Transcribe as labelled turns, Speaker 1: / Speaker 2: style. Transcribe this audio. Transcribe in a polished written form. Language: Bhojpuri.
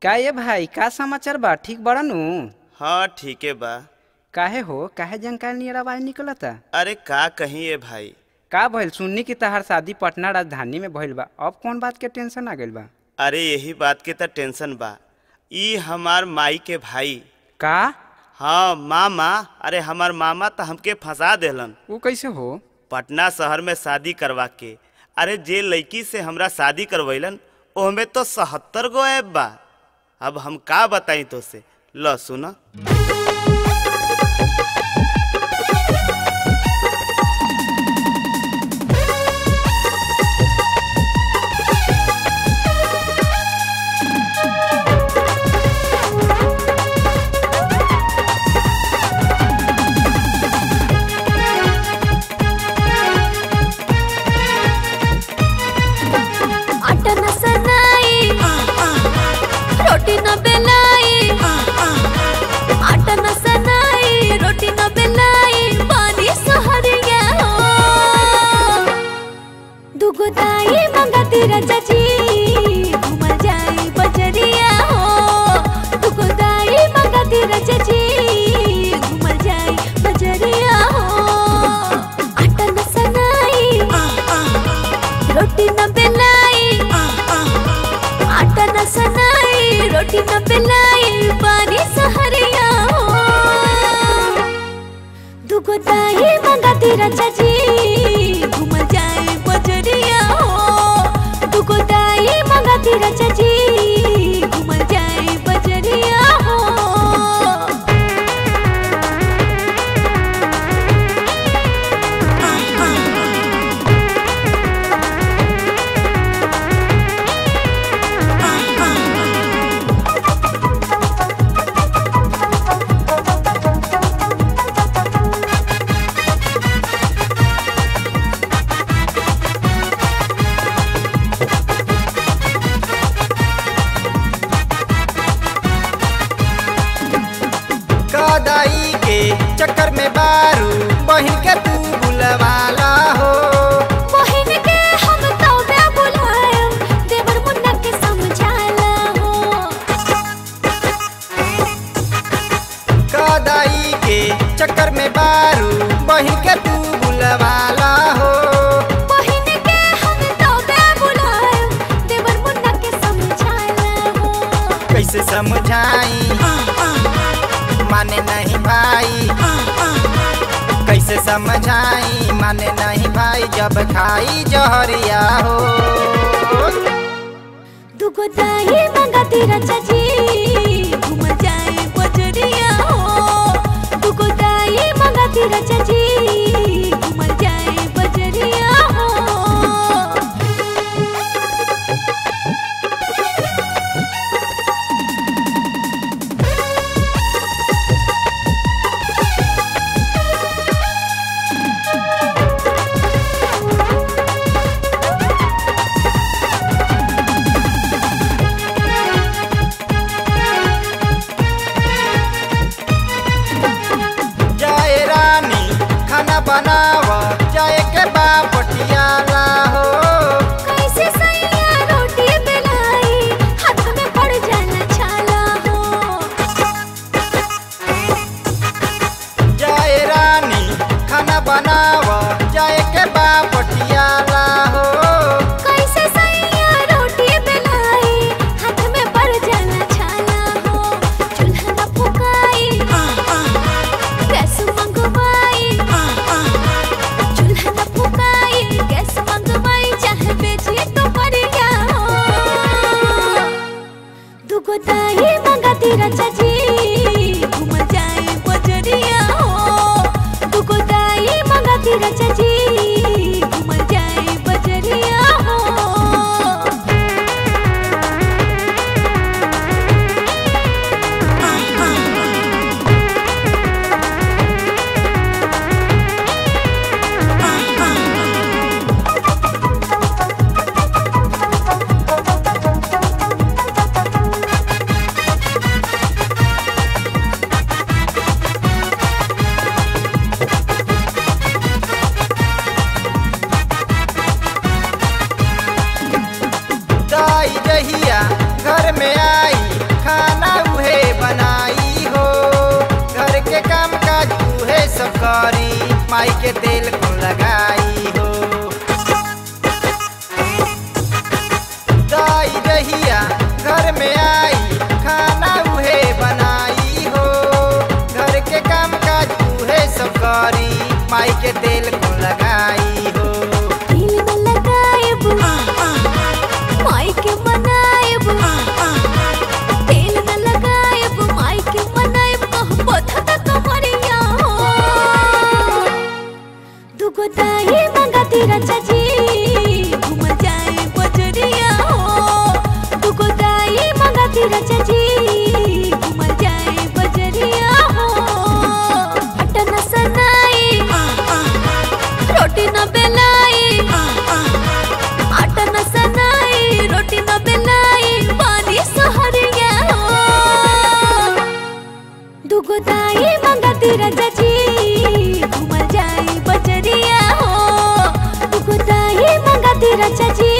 Speaker 1: का ये भाई का समाचार बा? ठीक बड़ा नु?
Speaker 2: हाँ ठीके बा।
Speaker 1: काहे हो, काहे जंकाल नियर आवाज निकलता?
Speaker 2: अरे का कहीं ये भाई।
Speaker 1: का भइल? सुन्नी की तहार शादी पटना राजधानी में भइल बा, अब कौन बात के टेंशन आ गइल बा?
Speaker 2: अरे यही बात के त टेंशन बा। ई हमार माई के भाई।
Speaker 1: का?
Speaker 2: हाँ मामा। अरे हमार मामा तो हमके फंसा देलन।
Speaker 1: वो कैसे हो?
Speaker 2: पटना शहर में शादी करवा के। अरे जे लड़की से हमरा शादी करवैलन ओहमे तो 70 गो ऐप बा। अब हम का बताई तो से ल सुना।
Speaker 3: रोटी न बेलाई, आटा न सनाई, रोटी न बेलाई, पानी सहरिया हो। दुगो दाई मंगाती राजा जी, घुमल जाई बजरिया हो। दुगो दाई मंगाती राजा जी, घुमल जाई बजरिया हो। आटा न सनाई, रोटी न बेलाई, आटा न सनाई, रोटी न बेलाई, पानी सहरिया हो। दुगो दाई मंगाती राजा जी, घुमल जाए बजरिया हो। दुगो दाई मंगाती राजा जी, घुमल जाए बजरिया हो।
Speaker 4: दाई के चक्कर में बारू बहिन के तू बुलवाला हो।
Speaker 3: बहिन के हम तो बुलाएम, देवर मुन्ना के समझाला हो।
Speaker 4: कदाई के चक्कर में बारू बहिन के तू बुलवाला हो।
Speaker 3: बहिन के हम तो बुलाएम, देवर मुन्ना के समझाला हो।
Speaker 4: कैसे समझाई माने नहीं भाई, कैसे समझाई माने नहीं भाई, जब खाई जहरिया हो।
Speaker 3: दुगो दाई मंगाती राजा जी, घुमल जाए बजरिया हो। दुगो दाई मंगाती राजा जी, घुमल जाए बजरिया हो।
Speaker 4: बनावा जाए के बाप पटियाला हो।
Speaker 3: कैसे सैया रोटी बेलाई, हाथ में पड़ जाला छाला हो।
Speaker 4: जाए रानी खाना बनावा जाए के बाप पटियाला हो।
Speaker 3: कैसे सैया रोटी बेलाई, हाथ में पड़ जाला छाला हो। चूल्हा न फुकाई, गैस मंगवाई, चूल्हा न फुकाई, गैस मंगवाई, चाहे बेची तो परिया हो। दुगो दाई मंगाती राजा जी, घुमल जाए बजरिया हो। दुगो दाई मंगाती राजा जी, घुमल जाए बजरिया हो।
Speaker 4: माई के तेल को लगाई हो। दाई दहिया घर में आई खाना उहे बनाई हो, घर के काम काज उहे सब करी माई के तेल को लगाई हो।
Speaker 3: तेल न लगाएब माई के मनाएब, तेल न लगाएब माई के मनाएब, कहबो त कमरिया हो। दुगो दाई मंगाती राजा जी घूम जाए बजरिया हो, दुगो दाई मंगाती राजा जी घूम जाए बजरिया हो। आटा न सनाई रोटी न बेलाई, आटा न सनाई रोटी न बेलाई, पानी सहरिया हो। दुगो दाई मंगाती राजा जी घूम जाए बजरिया हो, दुगो दाई मंगाती राजा जी।